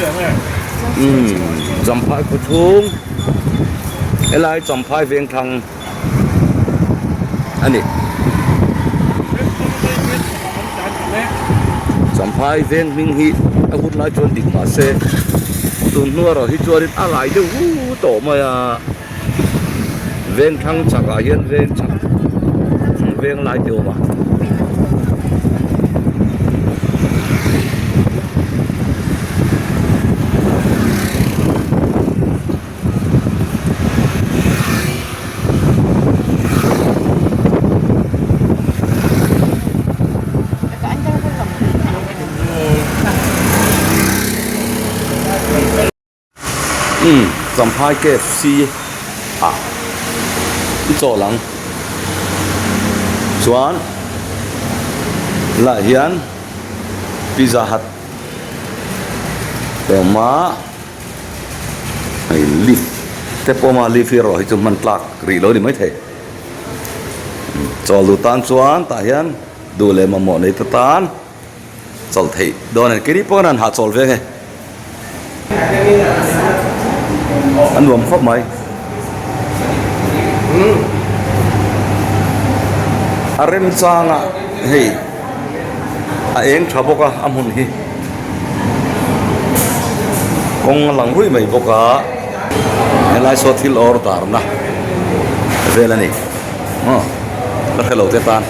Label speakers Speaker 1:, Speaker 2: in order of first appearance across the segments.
Speaker 1: Umm Champhai khaw chhung helai Champhai vengthlang a ni. Champhai veng hming hi a hun lai chuan dik mah se tun hnu erawh hi chuanin a lai deuh hu tawh mai a vengthlang chhakah hian veng chhak veng lai te a awm a. Umm Champhai KFC ah i chawl ang chuan lah hian pizza hut a awm a. Hei lift te pawh a lift hi erawh hi chu hman tlak rih lo a ni maithei chawl duh tan chuan tah hian duh leh mamawh nei te tan chawlh theih dawn a ni keini pawh hian an hahchawl ve nge a nuam khawp mai a remchanga hei a eng tha bawk a a hmun hi. Kawng a lang ruih mai bawk a helai saw thil awr darna vel a ni aw ka hrelo te tan.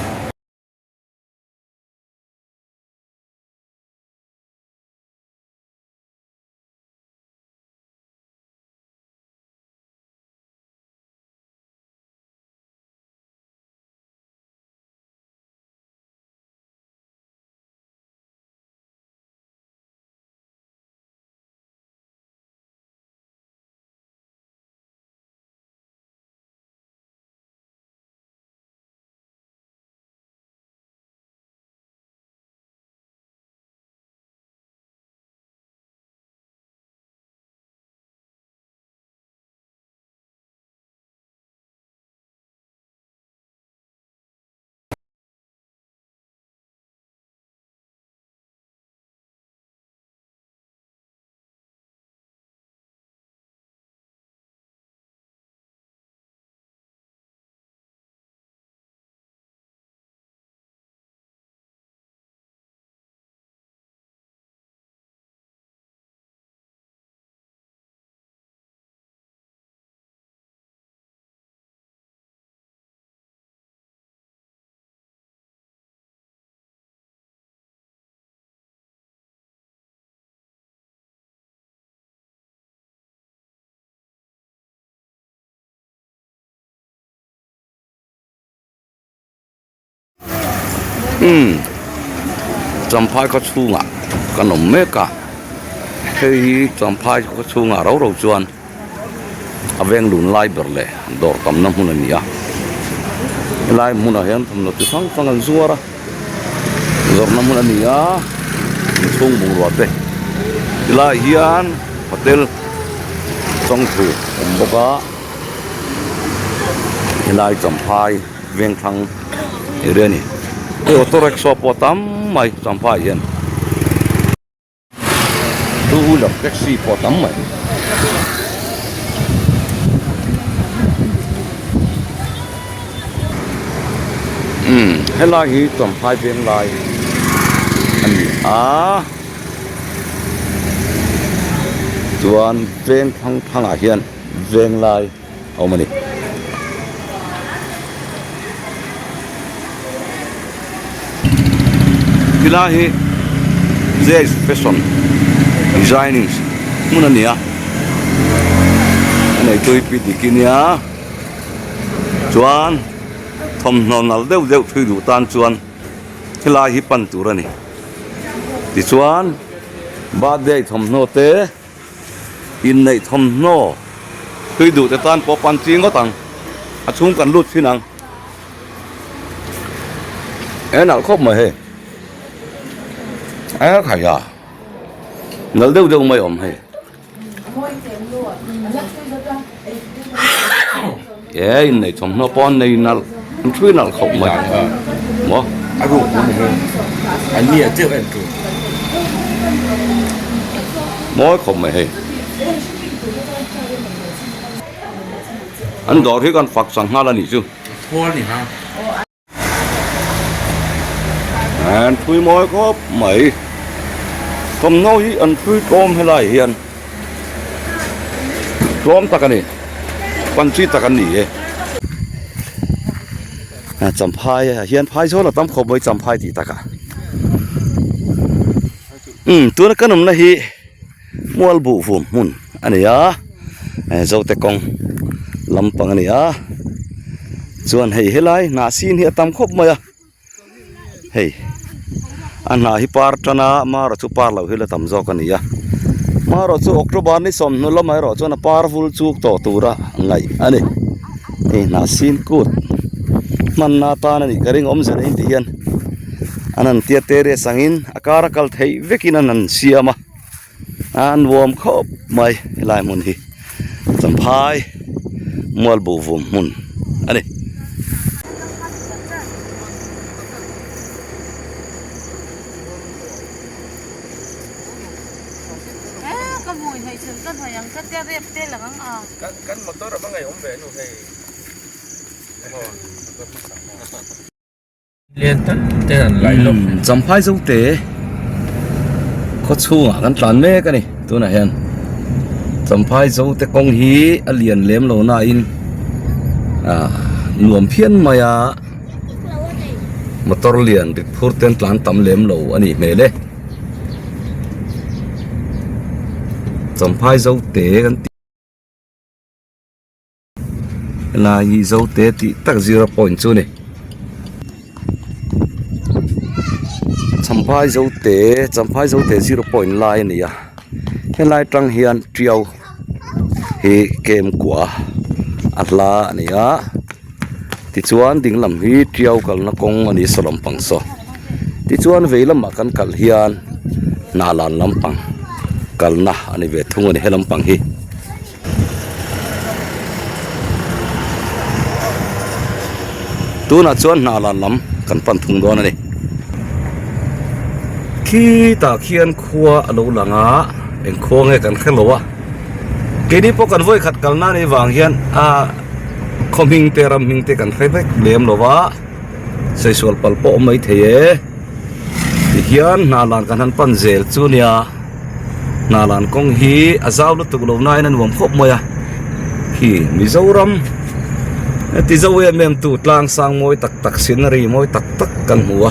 Speaker 1: Umm Champhai khaw chhungah kan awm mek a hei hi Champhai khaw chhungah ro ro chuan a veng lun lai ber leh dawr tamna hmun a ni a helai hmunah hian thawmhnaw chi hrang hrang an zuar a zawrhna hmun a ni a inchhung bungrua te tilaiah hian hotel chawngthu a awm bawk a helai champhai vengthlang area a ni hei auto rickshaw pawh a tam mai champhai ah hian. Two wheeler taxi pawh a tam mai. Umm helai hi Champhai Venglai a ni a chuan veng thlang thlangah hian Venglai a awm a ni. Tilai hi Jazz Fashion Designing hmun a ni a a neitu hi Pi Diki nia chuan thawmhnaw nalh deuh deuh thui duh tan chuan helai hi pan tur a ni tichuan birthday thawmhnaw te. Inneih thawmhnaw tui duh te tan pawh pan chi ngawt ang, a chhung kan lut thin ang. E nalh khawp mai hei, e khai a, nalh deuh deuh mai awm hei. E inneih thawmhnaw pawh an nei nalh, an thui nalh khawp mai maw.
Speaker 2: A ruk mai hei, an nia deuh en tur.
Speaker 1: Mawi khawp mai hei. An dawr hi kan fak sanghal a nih chu. An thui mawi khawp mai. Thawmhnaw hi an thui tlawm helai hian tlawm tak a ni. Pan chi tak an ni e. Champhai ah hian phai zawl a tam khawp mai champhai tih takah. Umm tuna kan awmna hi mual buh vum hmun a ni a zote kawng lampang a ni a chuan hei helai hnah sin hi a tam khawp mai a hei a hnah hi par tan a marawh chu par loh hi la tam zawk a ni a marawh chu october ni sawmhnu lamah erawh chuan a par vul chuk tawh tura ngaih a ni hei hnah sin kut hmanna atan a nih ka ring awmze nei tih hian an han tia terrace angin a kar a kal theih vekin an han siam a a nuam khawp mai helai hmun hi champhai mualbu vum hmun a ni. Champhai zote khaw chhungah kan tlan mek a ni tunah hian Champhai zote kawng hi a lian lem lo nain ah nuam phian mai a motor lian rit phur te an tlan tam lem lo a nih hmel e Champhai zote kan tih. Helai hi zote tih tak zero point chu a ni champhai zote champhai zote zero point lai a ni a helai tang hian tiau hi kem kua a hla a ni a tichuan ding lam hi tiau kalna kawng a ni saw lampang saw tichuan vei lamah kan kal hian hnahlan lampang kalna a ni ve thung a ni he lampang hi. Tunah chuan hna lan lam kan pan thung dawn a ni. Khitah khian khua a lo lang a, eng khua nge kan hre lo a. Keini pawh kan vawi khat kalna anih vang hian a khaw hming te ram hming te kan hre vek lem lo va, saisual palh pawh a awm mai thei e. Tihian hna lan kan han pan zel chu nia. Hnalan kawng hi a zau lutuk lo nain a nuam khawp mai a khi Mizoram heti zo em em tu tlang sang mawi tak tak scenery mawi tak tak kan hmu a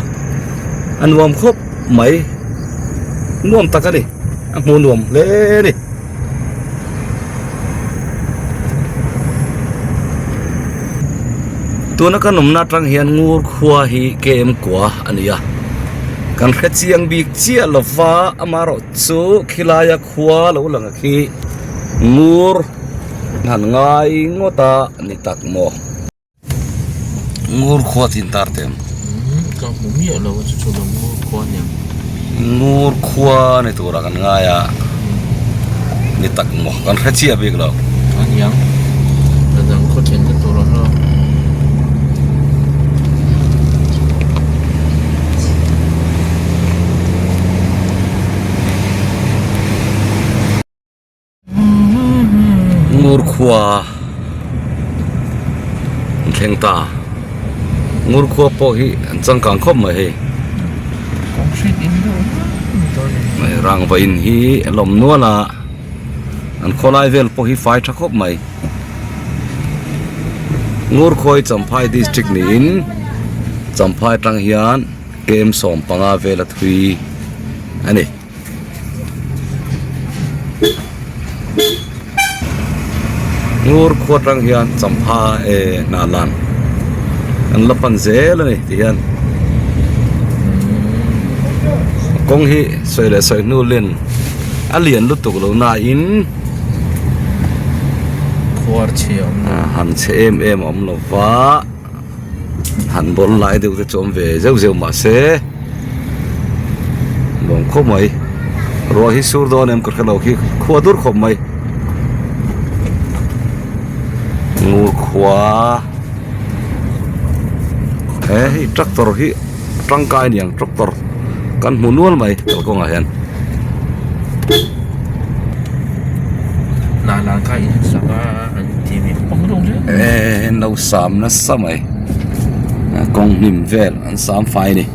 Speaker 1: a nuam khawp mai nuam tak a ni a hmuh nuam hle a ni. Tuna kan awmna atang hian ngur khua hi kem kua a ni a kan hre chiang bik chiah lova amaherawh chu khilaia khua lo lang a khi ngur han ngai ngawt a ni tak maw. Ngur khua tih tar teh ang.
Speaker 2: Ka hmu miah lo a chu chu lo ngur khua nia.
Speaker 1: Ngur khua ni turah kan ngai a ni tak maw kan hre chiah bik lo.
Speaker 2: A niang a dang khaw then te tur a hlawk.
Speaker 1: Ngur khua an thleng ta ngur khua pawh hi an changkang khawp mai hei rangva in hi a lawm nual a an khawlai vel pawh hi fai tha khawp mai ngur khua hi champhai district niin champhai atang hian kem 15 vel a thui a ni. Ngur khua tang hian champha eh hnah lan an la pan zel a ni ti hian kawng hi sawi leh sawi hnu len a lian lutuk lo na in
Speaker 2: khuar chhe a awm lo
Speaker 1: han chhe em em a awm lo va. Han bawl lai deuh te chu awm ve zeuh zeuh mah se nuam khawp mai ruah hi sur dawn em ka hre lo khi khua dur khawp mai ngur khua he hei tractor hi tangkai a ni ang tractor kan hmu nual mai kalkawngah hian.
Speaker 2: Zanah kha in sak a an ti ve pang deuh hle mai.
Speaker 1: Eh an lo sam nasa mai kawng hnim vel an sam fai a ni.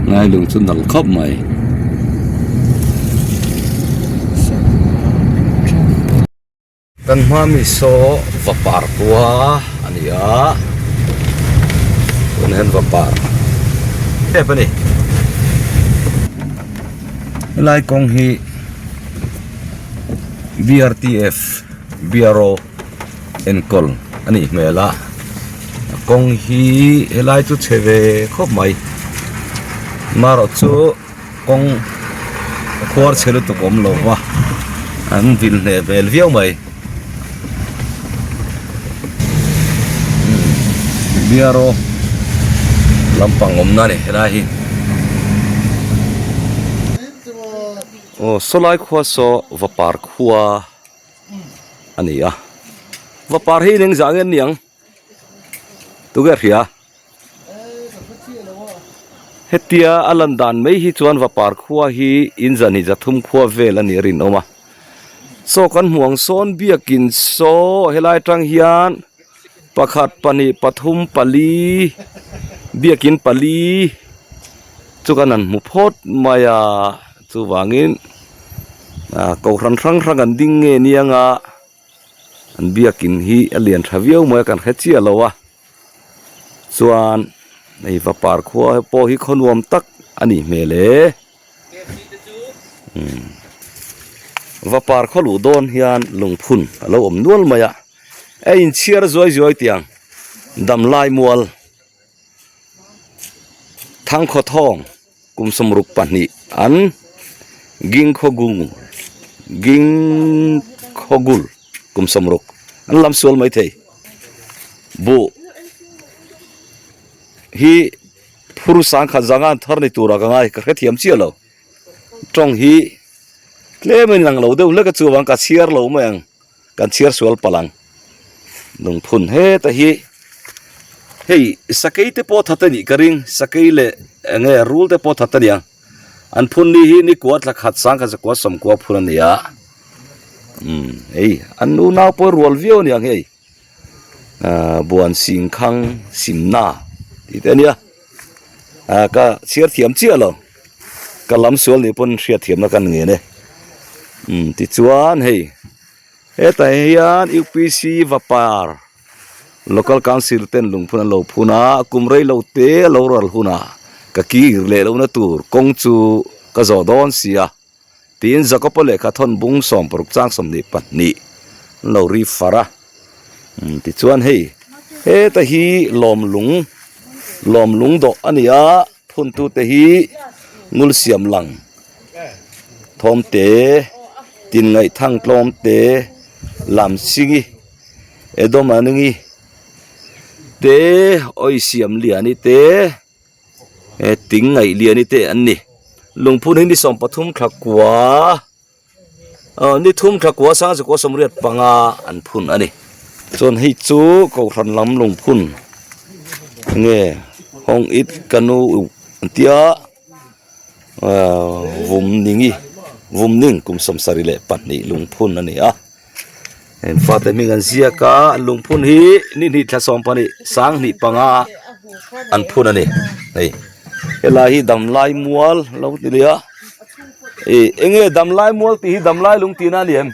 Speaker 1: Ngailung chu nal khawp mai. Kan hma mi saw vapar kua a ni a tunah hian vapar tep a ni helai kawng hi B R T F bureau enkawl a nih hmel a a kawng hi helai chu chhe ve khawp mai marawh chu. Kawng a khuar chhe lutuk awm lo va an vil hneh vel viau mai biaro lampang awmna a ni helai hi aw sawlai khua saw vapar khua a ni a vapar hi eng zah nge an ni ang tunge a hria. Hetia a lan dan mai hi chuan vapar khua hi in zan hi zathum khua vel a nih a rinawm a saw kan hmuh ang sawn biakin saw helai atang hian pakhat pahnih pathum pali biakin pali chu kan han hmu phawt mai a chuvangin ah kohhran hrang hrang an ding nge nia nga. An biakin hi a lian tha viau mai a kan hre chiah lo a chuan hei vapar khua pawh hi khaw nuam tak a nih hmel e umm vapar khaw luh dawn hian lungphun a lo awm nual mai a a inchhiar zuai zuai tiang damlai mual thangkhaw thawng. Kum 62 an Gingkhawgung Gingkhawgul kum 60 an lam sual mai thei. Buh hi phur sangkhat zanga an thar ni tura ka ngai ka hrethiam chiah lo. Tawng hi tlem a inlang lo deuh hlek a chuvang ka chhiar lo mai ang. Kan chhiar sual palh ang. Lungphun heta hi hei sakei te pawh that a nih ka ring sakei leh eng nge rul te pawh that a niang an phun ni hi nikua thla khat sangkhat zakua sawmkua phun a ni a umm hei an nu nau pawh rual viau a niang hei ahh buan singkhang simna tih te a nia ah ka chhiar thiam chiah lo ka lam sual nih pawn hriat thiamna ka ni ngen e umm tichuan hei. Hetah hian U P C Vapar Local Council ten lungphun an lo phun a, kum rei lo te a lo ral hunah ka kir leh lohna tur kawng chu ka zawh dawn si a, tiin Jacob-a lehkha thawn bung 16 chang 22 an lo ri far a. Tichuan hei heta hi lawmlung lawmlung dawh a ni a, phuntute hi ngul siam lang. Thawmte, Tinngaihthang tlawmte, Lamsingi, Edomaningi te, Awisiamliani te, Tingngaihliani te an ni. Lungphun hi ni 13 thla kua, ni thum thla kua sangzakua 85 an phun a ni. Chuan hei chu Kohhran lam lungphun nge Hawng it ka nu an tia. Vum ningi vum ning kum 72 lungphun a ni a heng fate hming an ziak a lungphun hi ni hnih thla 12 25 an phun a ni hei helai hi damlai mual lo ti nia ih eng nge damlai mual tih hi damlai lung tihna a ni em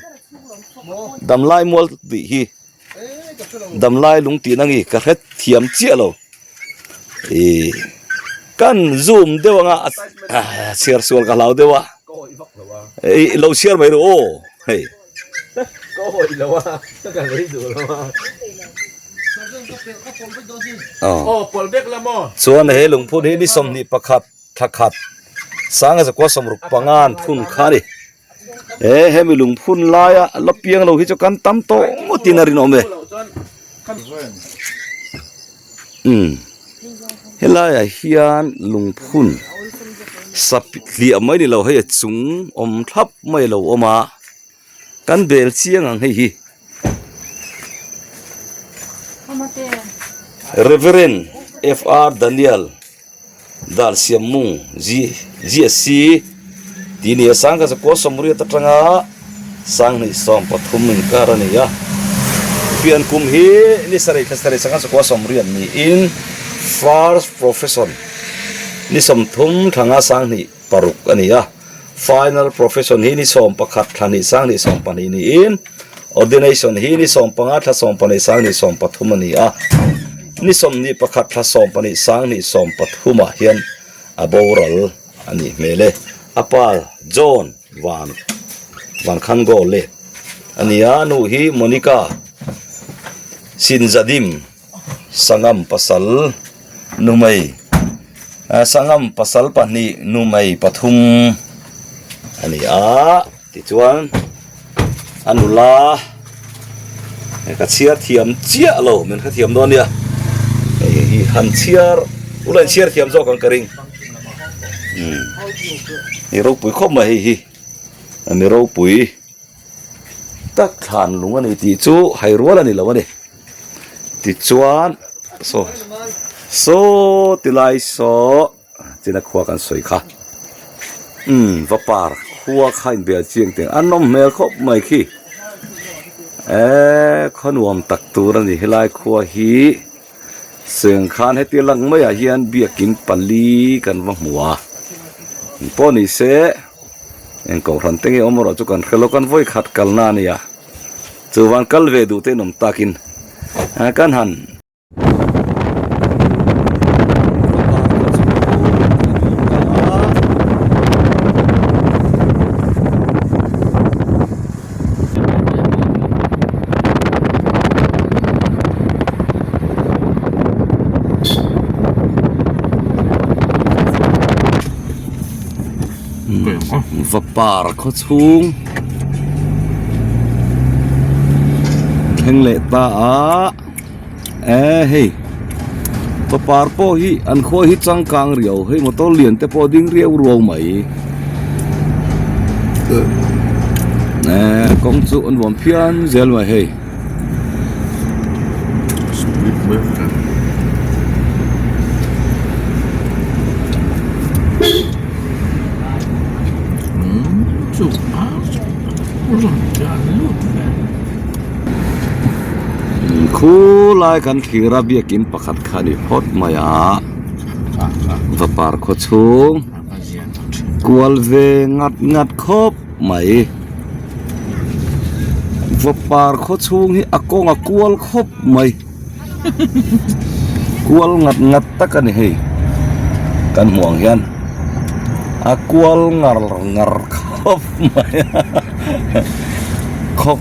Speaker 1: damlai mual tih hi damlai lung tihna nge ka hre thiam chiah lo. Ih kan zoom deuh anga chhiar sual ka hlau deuh a ih lo chhiar mai ru aw hei chuan he lungphun hi ni 21 thla khat sanga zakua 65 an phun kha a ni he hemi lungphun laia la piang lo hi chu kan tam tawh ngawtin a rinawm e. Umm helaiah hian lungphun sap hliah mai ni lo hei a chung awm thlap mai a lo awm a kan bel chiang ang hei hi Reverend F R Daniel Dal Siam Mung G G S C. Tih ni a sangkhat zakua sawmriat atanga sanghnih 13 inkar a ni a. Pian kum hi ni sarih thla sarih sangkhat zakua sawmriat niin First Profession ni 30 thla nga sanghnih paruk a ni a. Final Profession hi ni 11 thla hnih sanghnih 12 niin Ordination hi ni 15 thla 12 sanghnih 13 a ni a. Ni 21 thla 12 sanghnih 13 ah hian a boral a nih hmel e. A pa John Van Vankhango let a ni a, nu hi Monica Sinzadim Sangam pasal numei Sangam pasal pahnih numei pathum a ni a, tichuan a nula ka chhiar thiam chiah lo min hrethiam dawn nia hei hi han chhiar ula in chhiar thiam zawk ang ka ring mi ropui khawp mai hei hi mi ropui tak thlan lung a ni tih chu hai rual a ni lo a ni tichuan saw saw ti lai saw china khua kan sawi kha umm va par khua kha inbel chiang teh an nawm hmel khawp mai khi eee khaw nuam tak tur a ni helai khua hi. Seng khan heti lang maiah hian biakin pali kan va hmu a, engpawh ni se eng kohhran te nge awm erawh chu kan hre lo kan vawi khat kalna a nia chuvan kal ve duh te in awm takin kan han Va par khaw chhung thleng leh ta a e hei va par pawh hi an khua hi changkang riau hei motor lian te pawh ding riau ruau mai e kawng chu an nuam phian zel mai hei. Khulai kan thlir a biakin pakhat kha a ni phawt mai a va par khaw chhung kual ve ngat ngat khawp mai va par khaw chhung hi a kawng a kual khawp mai kual ngat ngat tak a ni hei kan hmuh ang hian a kual ngar ngar khawp mai a khaw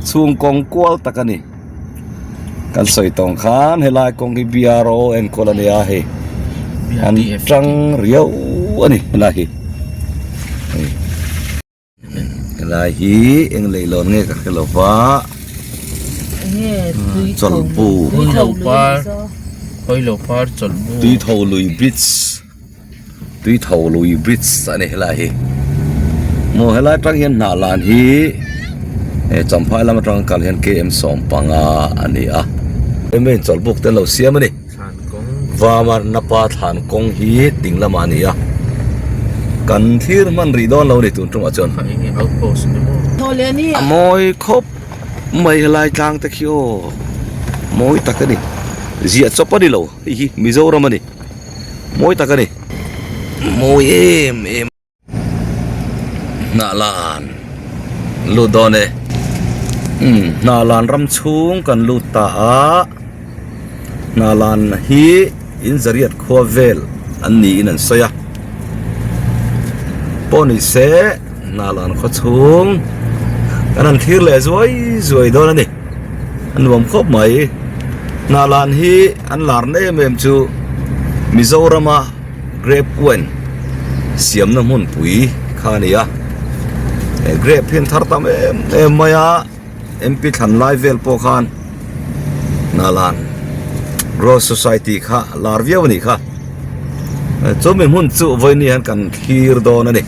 Speaker 1: chhung kawng kual tak a ni kan sawi tawng khan helai kawng hi B R O enkawl a ni a hei an tang riau a ni helai hi hei helai hi eng leihlawn nge ka hre lo va chawlhbu tui tho lui bridge tui tho lui bridge a ni helai hi maw helai atang hian hnah lan hi he champhai lam atang kal hian km 15 a ni a hemi chawlhbuk te an lo siam a ni Vamarnapa thlan kawng hi ding lamah a ni a kan thlir hman rih dawn lo a ni tun tumah chuan a mawi khawp mai helai tlang te khi aw mawi tak a ni ziah chawp a ni lo hei hi Mizoram a ni. Mawi tak a ni. Mawi em em. Hnah lan lut dawn e. Umm hnah lan ram chhung kan lut ta a. Hnah lan hi in zariat khua vel an niin an sawi a. Pawh ni se hnah lan khaw chhung kan han thlir leh zuai zuai dawn a ni. A nuam khawp mai. Hnahlan hi an lar na em em chu Mizorama grape wine siamna hmunpui kha a ni a. He grape hi an thar tam em em mai a, MP thlan lai vel pawh khan Hnahlan Growth Society kha lar viau a nih kha. Chumi hmun chu vawiin hian kan thlir dawn a ni.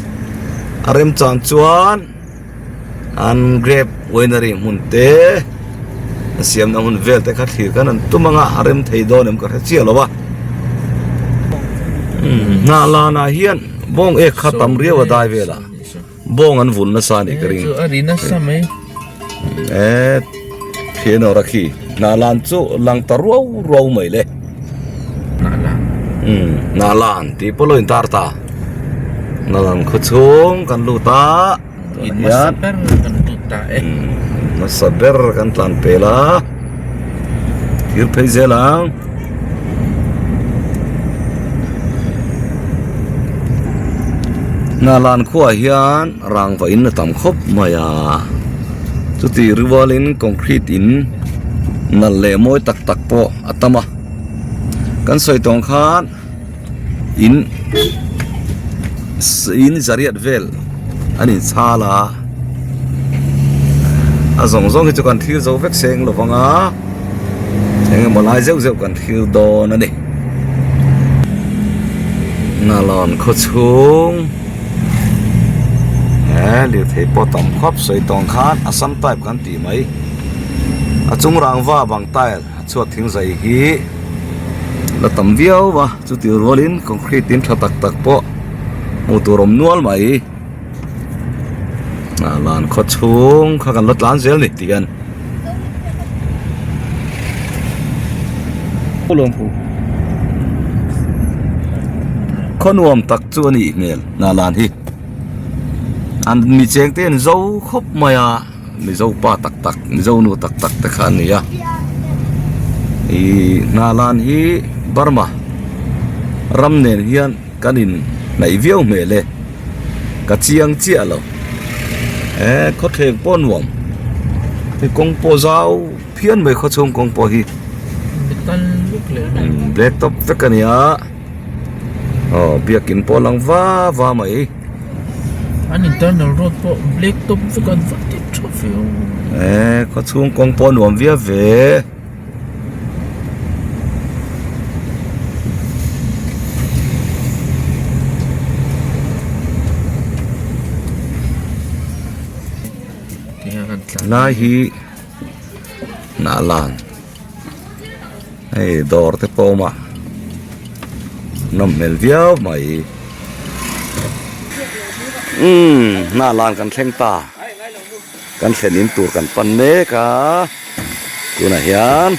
Speaker 1: A remchang chuan. An grape winery hmun te a siamna hmun vel te kha thlir khan an tum anga a rem thei dawn em ka hre chiah lo a hnah lanah hian bawng ek kha tam riau a dai vel a. Bawng an vun nasa anih ka ring.
Speaker 2: Chu a ri nasa mai.
Speaker 1: E thianawra khi Hnahlan chu lang ta ruau ruau mai le.
Speaker 2: Hnahlan.
Speaker 1: Umm Hnahlan tih pawh lo intar ta. Hnahlan khaw chhung kan lut a.
Speaker 2: In hmasa ber kan lut ta e.
Speaker 1: Umm hmasa ber kan tlan pel a. Thir phei zel ang. Hnahlan khuaah hian rangva in a tam khawp mai a chuti rualin concrete in nalh leh mawi tak tak pawh a tam a kan sawi tawng khan in in zariat vel an inchhal a a zawng zawng hi chu kan thlir zo vek seng lo vang a eng emaw lai zeuh zeuh kan thlir dawn a ni Nalawn khaw chhung he lirthei pawh tam khawp sawi tawng khan Assam type kan tih mai a chung rangva bang tile a chhuat thing zai hi la tam viau a chuti rualin concrete in tha tak tak pawh hmuh tur awm nual mai Hnahlan khaw chhung kha kan la tlan zel ni tih hian khaw nuam tak chu a nih hmel Hnahlan hi an mi cheng te an zo khawp mai a. Mizo pa tak tak Mizo nu tak tak te kha an ni a ih Hnahlan hi Burma ram nen hian kan in hnaih viau hmel e ka chiang chiah lo eh khawthleng pawh nuam hei kawng pawh zau phian mai khawchhung kawng pawh hi black top vek a ni a. Aw biakin pawh a lang va va mai.
Speaker 2: An internal road pawh black top vek an va ti tha ve aw.
Speaker 1: Eh khaw chhung kawng pawh a nuam viau ve. Lai hi Hnahlan. Hei dawr te pawh a awm a nawm hmel viau mai umm hnah lan kan thleng ta kan thlen in tur kan pan mek a tunah hian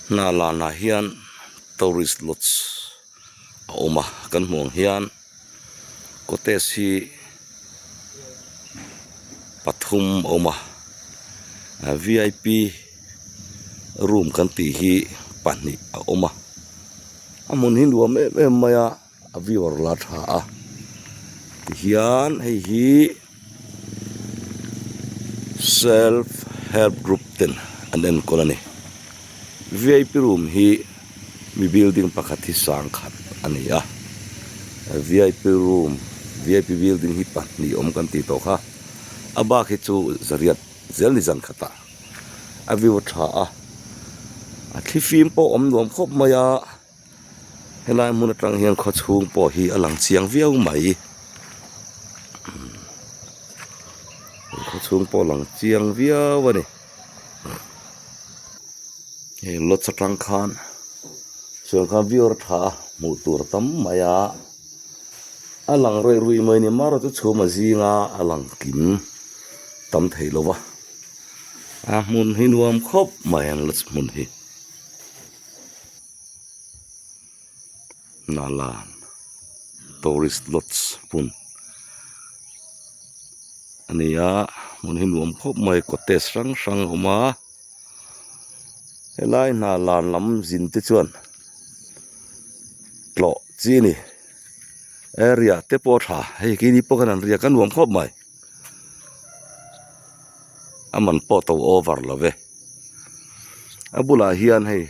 Speaker 1: hnah lanah hian tourist lodge a awm a kan hmuh ang hian cottage hi. Pathum a awm a vip room kan tih hi pahnih a awm a a hmun hi nuam em em mai a a view a la tha a tihian hei hi self help group ten an enkawl a ni vip room hi mi building pakhat hi sang khat a ni a vip room vip building hi pahnih awm kan tih tawh kha a bak hi chu zariat zel ni zan khatah a view a tha a a thlifim pawh awm nuam khawp mai a helai hmun atang hian khaw chhung pawh hi a lang chiang viau mai khaw chhung pawh a lang chiang viau a ni. Hei lodge atang khan chuan khan view a tha a hmuh tur a tam mai a a lang rei rui mai ni marawh chu chhum a zing a a lang kim tam thei lo va a hmun hi nuam khawp mai ang lodge hmun hi Hnahlan tourist lodge hmun. A ni a hmun hi nuam khawp mai cottage hrang hrang a awm a helai hna lan lam zin te chuan tlawh chi a ni area te pawh a tha hei keini pawh khan an riak a nuam khawp mai a man pawh to over lo ve a bulah hian hei.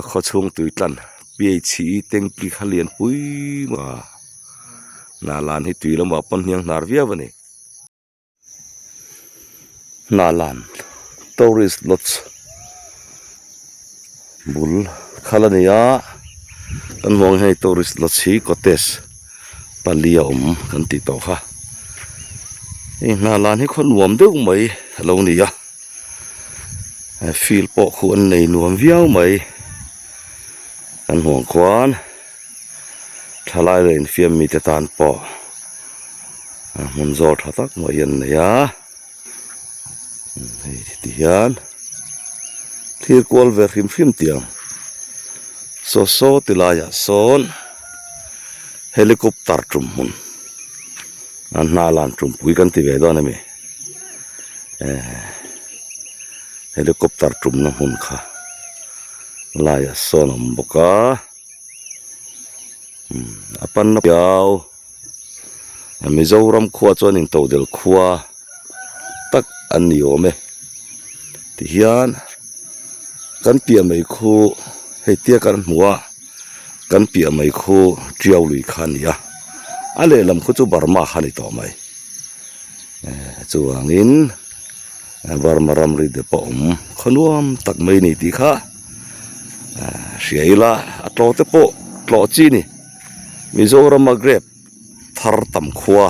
Speaker 1: Khaw chhung tui tlan phe tanky kha lian pui mai a hnahlan hi tui lamah pawn hniang hnar viau a ni hnahlan tourist lodge bul khal a ni a kan hmuh ang hian hei tourist lodge hi cottage pali a awm kan tih tawh kha hei hnahlan hi khaw nuam deuh mai a lo ni a. Field pawh khu an nei nuam viau mai kan hmuh ang khuan. Thalai leh infiam mite tan pawh hmun zawl tha tak mai an nei a hei ti hian thlir kual ve hrim hrim tiang saw saw ti laiah sawn helicopter tum hmun an hna lan tumpui kan ti ve dawn a mi helicopter tumna hmun kha laiah sawn a awm bawk a. A panna piau Mizoram khua chuan intodelh khua tak an ni awm e tihian kan piah mai khu hei tia kan hmu a kan piah mai khu tiau lui kha a ni a a lehlam khu chu Burma kha a ni tawh mai chuvangin Burma ramri te pawh awm khawnuam tak mai a ni tih kha. Hria ila a tlaw te pawh tlawh chi a ni Mizorama grape thar tam khua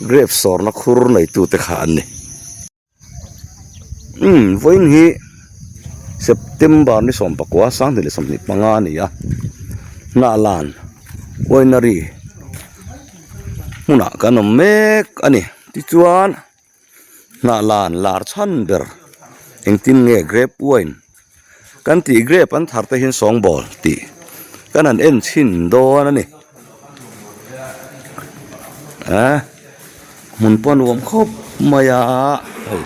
Speaker 1: grape sawrna khur neitu te kha an ni umm vawiin hi September ni sawmpakua sanghnih leh sawmhnih panga a ni a hnahlan winery hmunah kan awm mek a ni tichuan. Hnahlan lar chhan ber engtin nge grape wine kan tih grape an thar te hian sawngbawl tih kan han en chhin dawn a ni ah hmun pawh nuam khawp mai a hei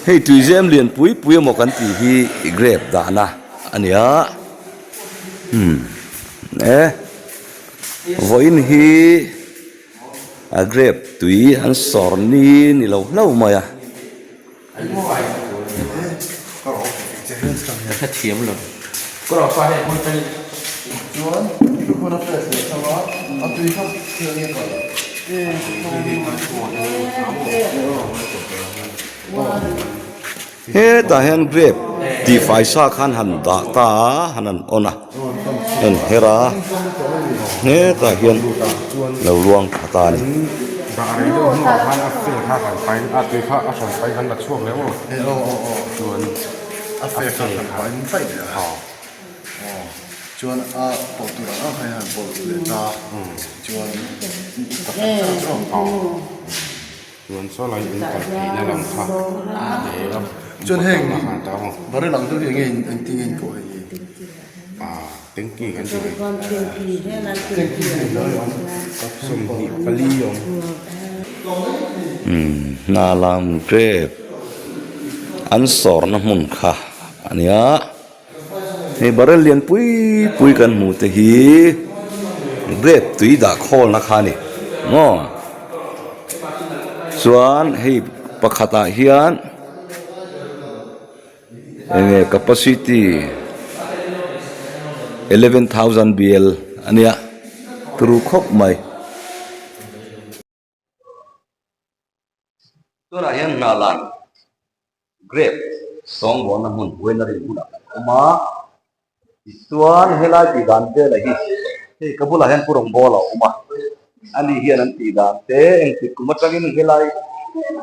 Speaker 1: hei tuizem lian pui pui emaw kan tih hi grape dahna a ni a umm e vawiin hi. A grape tui an sawr ni ni lo hlauh mai a. Hetah hian grape tih fai sa khan han dah ta a han han on a en her a hetah hian lo luang tha ta a ni.
Speaker 3: Chuan saw lai in kal theihna lam kha leh a
Speaker 4: Chuan heng barrel ang deuh hi enge engtin nge in kawh hei hi?
Speaker 3: Ah tanky kan ti mai. Tanky 24 awm.
Speaker 1: Umm hna lam grape an sawrna hmun kha a nia. Hei barrel lian pui pui kan hmuh te hi grape tui dah khawlna kha a ni maw chuan hei pakhatah hian enge capacity 11000 bl a nia turu khawp mai. Tunah hian Hnahlan grape sawngbawnna hmun winery hmunah kan awm a, tichuan helai tih dan velah hi hei ka bulah hian pu rawngbawl a awm a, ani hian an tih dan te engtik kum atangin helai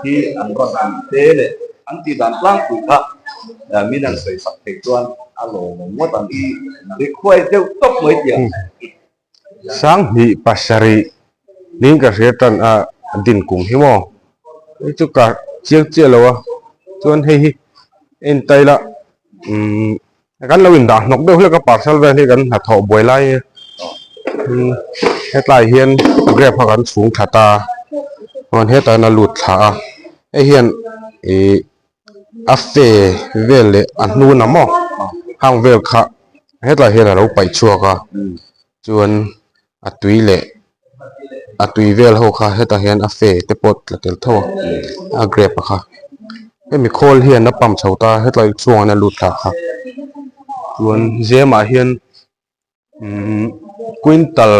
Speaker 1: hi an rawn tih te leh an tih dan tlangpui kha min han sawi sak theih chuan a lawmawm ngawt ang request deuh tawp mai tih ang.
Speaker 3: 2007 niin ka hria tan a din kum hi maw hei chu ka chiang chiah lo a chuan hei hi en ta ila umm kan lo indah hnawk deuh hlek a parcel vel hi kan hnathawh buai lai umm hetlai hian grape kha kan chhung that a chuan hetah hian a lut thla a hei hian ihh. A fe vel leh a hnun a maw hang vel kha hetlai hian alo paih chhuak a chuan a tui leh a tui vel ho kha hetah hian a fe te pawh tla tel tho a a grape a kha hemi khawl hian a pump chho ta hetlai chhungah hian a lut thla kha chuan zem ah hian umm quintal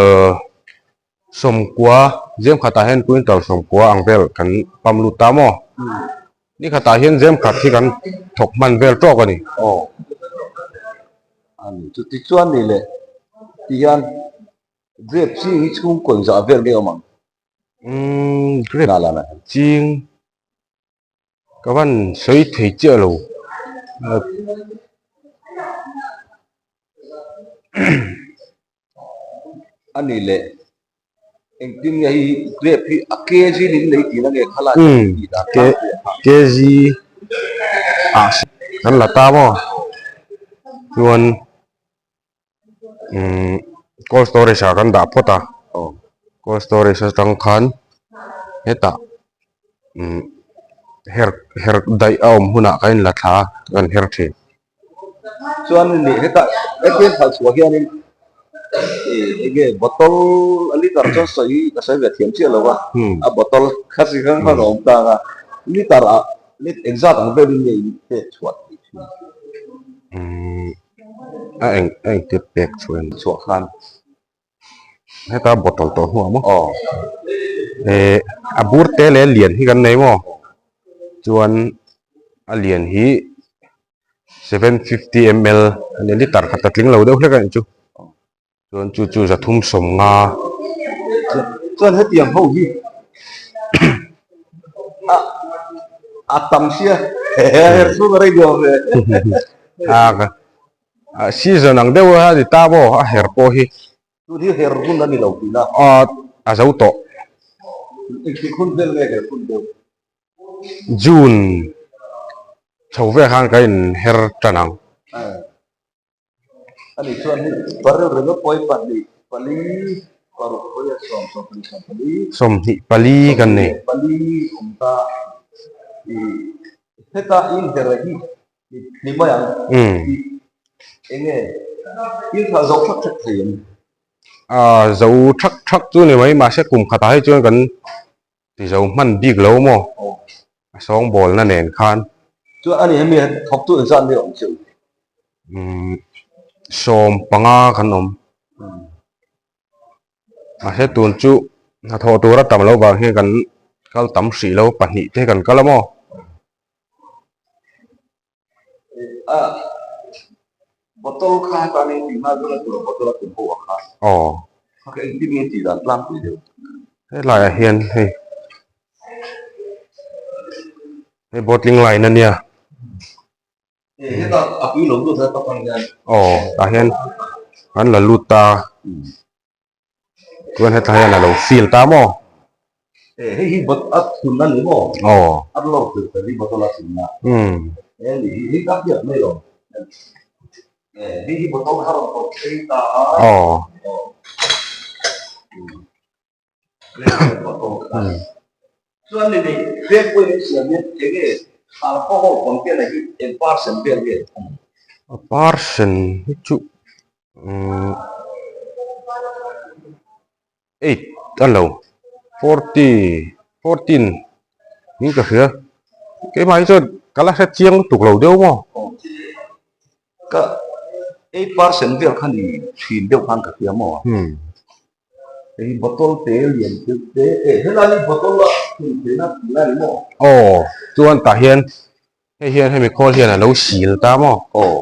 Speaker 3: sawmkua zem khatah hian quintal sawmkua ang vel kan pump lut ta maw ni khatah hian zem khat hi kan thawk hman vel tawk a ni.
Speaker 1: Aw a ni chu tichuan ni leh tihian grape ching hi chhungkaw inzah vel nge awm ang?
Speaker 3: Umm grape ching. Ka van sawi thei chiah lo
Speaker 1: A ni leh engtin nge hei grape hi a kg in lei tih na nge kha lai tih dan
Speaker 3: K kg ah kan la ta maw chuan umm cold storage ah kan dah phawt a cold storage atang khan hetah umm her her daih a awm hunah kan inla thla a kan her thin.
Speaker 1: Chuan nih hetah hetia thlai chhuah hianin ih enge bottle a liter chuan sawi ka sawi ve thiam chiah lo a a bottle kha chi hrang hrang a awm tang a liter ah engzat ang velin nge in pek chhuah tih thin.
Speaker 3: A eng a engtir pek chhuah em?
Speaker 1: Chhuah khan.
Speaker 3: Heta bottle tawh hnuah maw? Aw. Eh a bur te leh a lian hi kan nei maw? Chuan a lian hi 750 ml a nia liter khat a tling lo deuh hlek a nih chu. Chuan chu chu 350.
Speaker 1: Chuan hetiang ho hi a a tam sia her chhung a rei duh ve.
Speaker 3: A season ang deuh a ni ta maw a her pawh hi.
Speaker 1: Tun hi her hun a ni lo tihna.
Speaker 3: A zo tawh.
Speaker 1: Engtik hun vel nge her hun deuh?
Speaker 3: June chho vel khan ka in her tan ang.
Speaker 1: Ani chuan hei barrel ringawt pawh hi pahnih pali paruk pawh sawm sawm pali sawm pali.
Speaker 3: 20 pali kan nei.
Speaker 1: Pali awm ta. Heta in her hi ni mai ang. Enge in thlah zo thak thak thei em?
Speaker 3: A zo thak thak chu ni mai mahse kum khatah hi chuan kan ti zo hman bik lo maw a sawngbawlna nen khan.
Speaker 1: Chuan ani hemi thawktu engzat nge awm chiah u?
Speaker 3: 15 kan awm. Mahse tun chu hnathawh tur a tam loh vang hian kan kal tam hrih lo pahnih te kan kal a maw?
Speaker 1: A bottle kha heta ni tih hma zawng a tur bottle a tum ho a kha.
Speaker 3: Aw.
Speaker 1: Kha kha engtin nge tih dan tlangpui deuh.
Speaker 3: Helaiah hian hei hei bottling line a nia.
Speaker 1: Heta a pui lo lut a takah hian.
Speaker 3: Aw tah hian an la lut ta. Chuan hetah hian a lo fill ta maw?
Speaker 1: Hei hi bot a thun a ni maw?
Speaker 3: Aw.
Speaker 1: A lo thun ta hi bottle a thun a. He ni hi hei ka hriat mai lo. Hei hi bottle kha rawn tawp phei ta a.
Speaker 3: Aw.
Speaker 1: Chuan ni nei veng pawhin an siam hian enge alcohol content a hi eng percent vel nge?
Speaker 3: A percent hi chu eight a lo forty fourteen in ka hria keimah hi chuan ka la hre chiang lutuk lo deuh maw?
Speaker 1: Ka eight percent vel kha ni thin deuh khan ka hria maw? Hei bottle te lian deuh te e helai hi bottle a thun theihna tih a ni maw?
Speaker 3: Aw chuan tah hian hei hian hemi khawl hian a lo sil ta maw?
Speaker 1: Aw.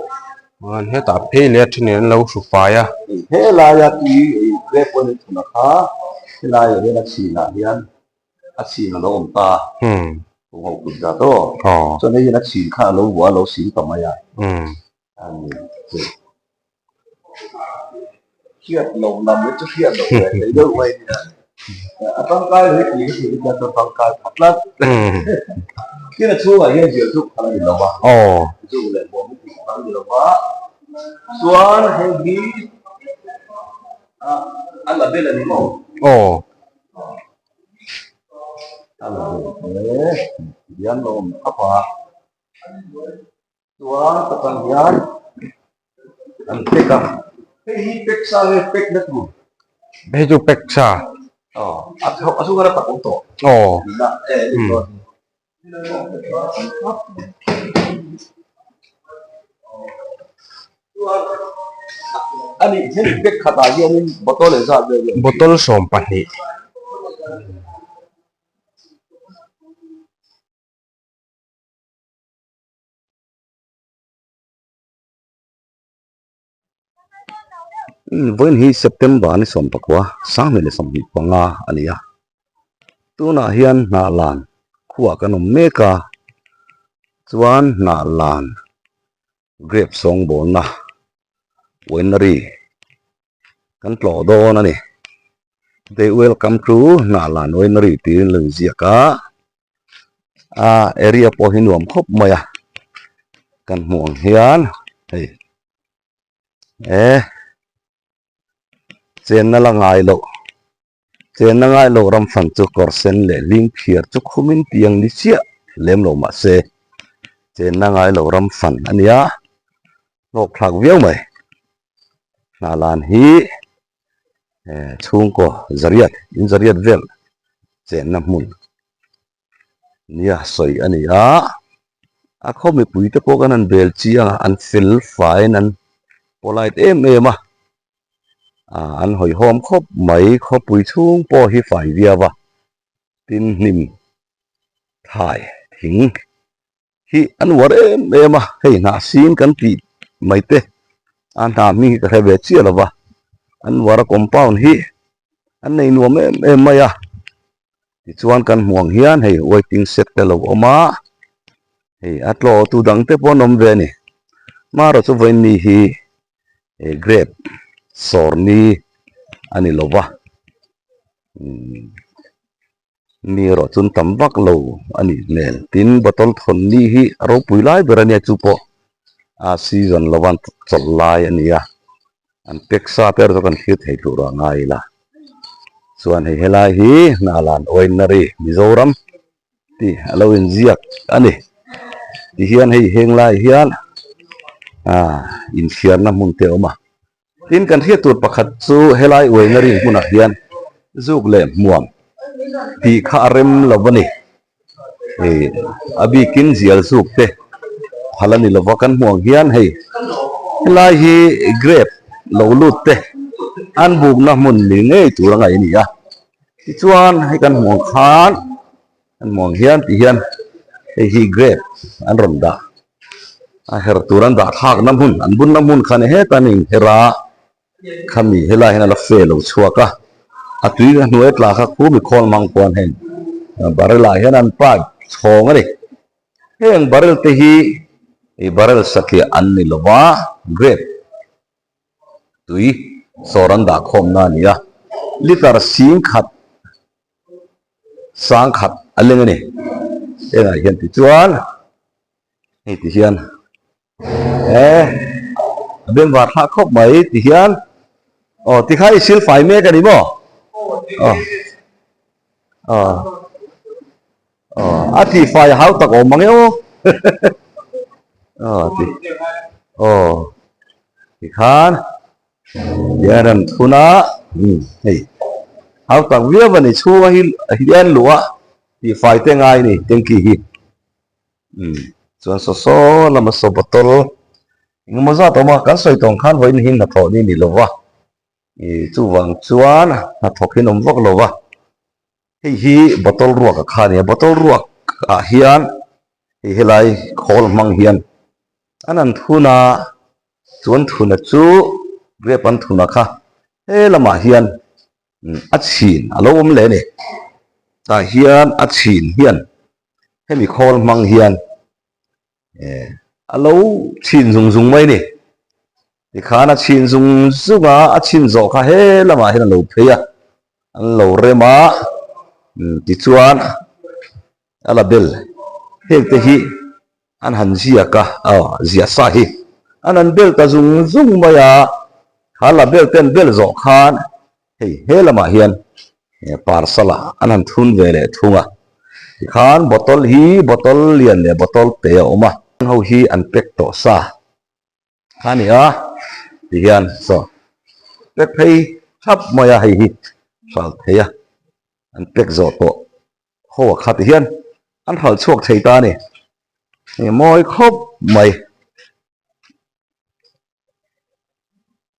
Speaker 3: Chuan hetah phei leh a thenin an lo hru fai a.
Speaker 1: Helaia tui ei grape oil in thun a kha helaiah hian a chhinah hian a chhin a lo awm ta. Ho kut zat aw.
Speaker 3: Aw.
Speaker 1: Chuan hei hian a chhin kha a lo vuah a lo sil ta mai a. A ni chu. Hriat loh lam hi chu hriat loh ve thei deuh mai nia. A tangkai hle tih ka hriat hi chuan ka tangkai pha tlat. Tin a chhungah hian zir zuk phal a ni lo va. Zuk leh bawm hi tih phal a ni lo va. Chuan hei hi a label a ni maw? A label te hian lo awm thap a. Chuan ka tan hian an pack a, hei hi pack sa nge pack na tur?
Speaker 3: Hei chu pack sa.
Speaker 1: Aw, a a chhunga la tak awm tawh.
Speaker 3: Aw.
Speaker 1: Nihna e ni chuan. Chuan a nih hemi pack khatah hianin bottle engzat vel nge?
Speaker 3: Bottle 12.
Speaker 1: Vawiin hi September ni 19 2025 a ni a, tunah hian Hnahlan khuaah kan awm mek a, chuan Hnahlan grape sawngbawlna winery kan tlawh dawn a ni. They welcome to Hnahlan Winery tiin lo inziak a, a area pawh hi nuam khawp mai a, kan hmuh ang hian hei eh chenna la ngai loh chenna ngai loh ram fan chu kawr sen leh hling phiar chu khumin tiang ni chiah lem lo mahse chenna ngai loh ram fan a nia hlawk thlak viau mai Hnahlan hi eh chhungkaw zariat in zariat vel chenna hmun nia sawi a ni a a khaw mipui te pawh kan han bel chiang a an fel faiin an polite em em a ah an hawihhawm khawp mai khawpui chhung pawh hi fai viau a tin hnim thlai thing. Hi an uar em em a, hei hnah sin kan tih mai te a hna hming hi ka hre ve chiah lo va, an uar a compound hi an nei nuam em em mai a, tichuan kan hmuh ang hian hei waiting shed te lo awm a, hei a tlaw tu dang te pawh an awm ve a ni, marawh chu vawiin ni hi grape sawr ni a ni lo va umm. Mi erawh chuan tam vak lo a nih hmel. Tin, bottle thawn ni hi a ropui lai ber a nia chu pawh a season lo van chawlh lai a ni a, an pack sa te erawh chu kan thlir thei tur a ngai ila. Chuan hei helai hi Hnahlan Winery Mizoram tih a lo inziak a ni. Tihian hei heng lai hian ah inthiarna hmun te a awm a. Tin, kan hriat tur pakhat chu helai uaina ring hmunah hian zuk leh hmuam tih kha a rem lo a ni. Hei a bikin zial zuk te phal a ni lo va, kan hmuh ang hian hei helai hi grape lo lut te an bukna hmun ni ngei tur a ngaih a ni a. Tichuan hei kan hmuh ang khan An hmuh ang hian tih hian hei hi grape an rawn dah a her tur an dah thlakna hmun an bunna hmun kha ni heta an inher a khami helai hian a la fe lo chhuak a a tui a hnuai tla kha khu mi khawl hmang pawh an heng barrel ah hian an pipe chhawng a ni heng barrel te hi barrel satliah an ni lo va grape tui sawr an dah khawmna a ni a liter singkhat Sangkhat a leng a ni. Hengah hian tichuan hei ti hian eh a bengvar thlak khawp mai ti hian aw tikha i sil fai mek a ni maw? Aw aw aw a ti fai hau tak awm mang e aw aw ti aw tikhan Hian an thun a, umm hei hau tak viau a ni chhunga hi hian luh a tihfai te ngai a ni tanky hi umm chuan saw saw lama saw bottle engemaw zat a awm a kan sawi tawng khan vawiin hi hnathawh ni a ni lo va ih chuvang chuan hnathawk hi an awm vak lo va hei hi bottle ruak a kha a ni a bottle ruak ah hian hei helai khawl hmang hian an an thun a. Chuan thuna chu grape an thuna kha he lamah hian a chhin a lo awm leh a ni. Tah hian a chhin hian hemi khawl hmang hian eh a lo chhin zung zung mai a ni. Tikhan a chhin zung zung a, a chhin zawh kha he lamah hian a lo phei a, an lo rem a tichuan a la bel heng te hi. An han ziak a, aw ziah sa hi an han bel ta zung zung mai a, kha la bel te an bel zawh khan hei he lamah hian parcel ah an han thun ve leh thung a, tikhan bottle hi bottle lian leh bottle te a awm a, ho hi an pack tawh sa a ni a tihian saw pack phei thap mai a hei hi hral thei a an pack zawh tawh ho a kha tihian an hral chhuak thei ta a ni hei mawi khawp mai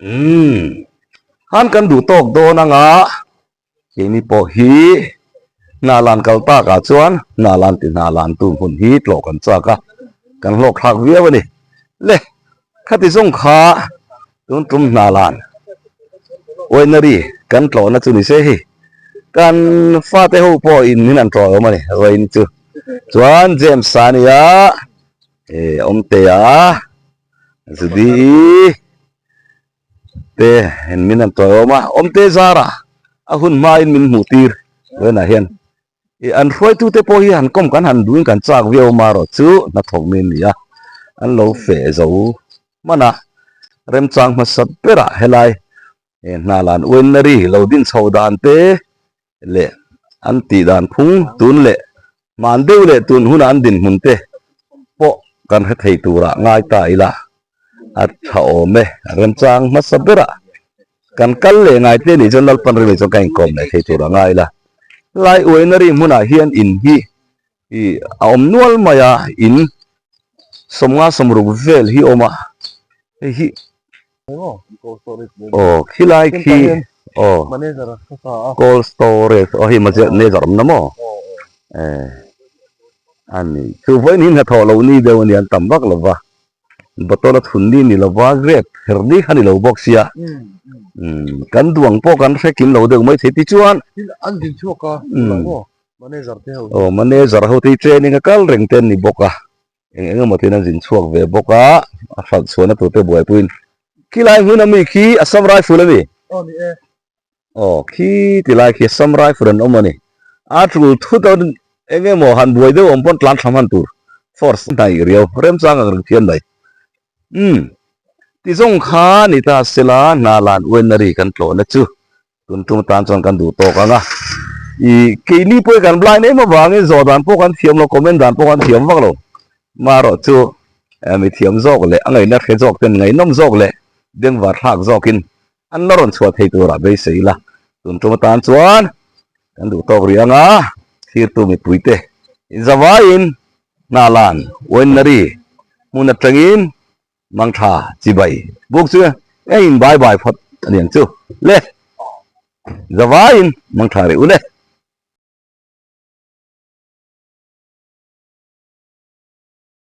Speaker 1: umm han kan duh tawk dawn anga keini pawh hi Hnahlan kal takah chuan Hnahlan ti Hnahlan tu hmun hi tlawh kan chak a, kan hlawk thlak viau a ni. Le, khati zawng kha tun tum Hnahlan Winery kan tlawhna chu ni se hei, kan fate ho pawh in min han tlawh awm a ni, vawiin chu. Chuan James a nia, eh Awmtea, Judy-i te min han tlawh awm a, Awmte zara. A hun hmain min hmuh tir vawiinah hian ih an hruaitute pawh hi han kawm kan han duhin kan chak viau marawh chu hnathawk mi an ni a, an lo feh zo hman a, remchang hmasa berah helai he hna lan uainari lo din chho dan te leh an tih dan phung tun leh hman deuh leh tun huna an dinhmun te pawh kan hre thei turah ngai ta ila a tha awm e, remchang hmasa berah kan kal leh ngai te nih chuan Lalpan rilru chuan ka inkawm leh thei tur a ngai la. Lai uainari hmunah hian in hi ih a awm nual mai a, in sawmnga sawmruk vel hi a awm a, hei hi aw khilai khi aw cold storage aw hei manager awm na maw eh a ni chu vawiin hi hnathawh loh ni deuh a ni an tam vak lo va. Bottle a thun ni ni lova grape her ni kha ni lo bawk sia umm kan duang pawh kan hre kim lo deuh mai thei tichuan
Speaker 4: an din chhuak a maw manager te ho
Speaker 1: aw manager ho te hi training a kal reng te an ni bawk a eng eng emaw tin an zin chhuak ve bawk a a hralh chhuahna tur te buaipuiin khilai hmun ami khi Assam Rifle ami
Speaker 4: aw ni e
Speaker 1: Aw khi ti lai khi Assam Rifle an awm a ni. A tul thut a eng emaw han buai deuh awm pawn tlan thlam han tur force hnaih riau remchang ang reng thiam mai. Umm ti zawng kha ni ta sela hna lan uainari kan tlawhna chu tun tum atan chuan kan duh tawk ang a. Ih keini pawh hi kan blind em avangin zawh dan pawh kan thiam lo comment dan pawh kan thiam vak lo. Marawh chu mi thiam zawk leh a ngaihna hre zawk ten ngaihnawm zawk leh bengvar thlak zawkin An la rawn chhuah thei turah beisei ila, tun tum atan chuan kan duh tawk rih ang a, thlirtu mipuite inzavaiin Hnalan Winery hmun atangin mangtha chibai buk chu a in bai bai phawt a niang chu le, zavaiin mangtha rih u le.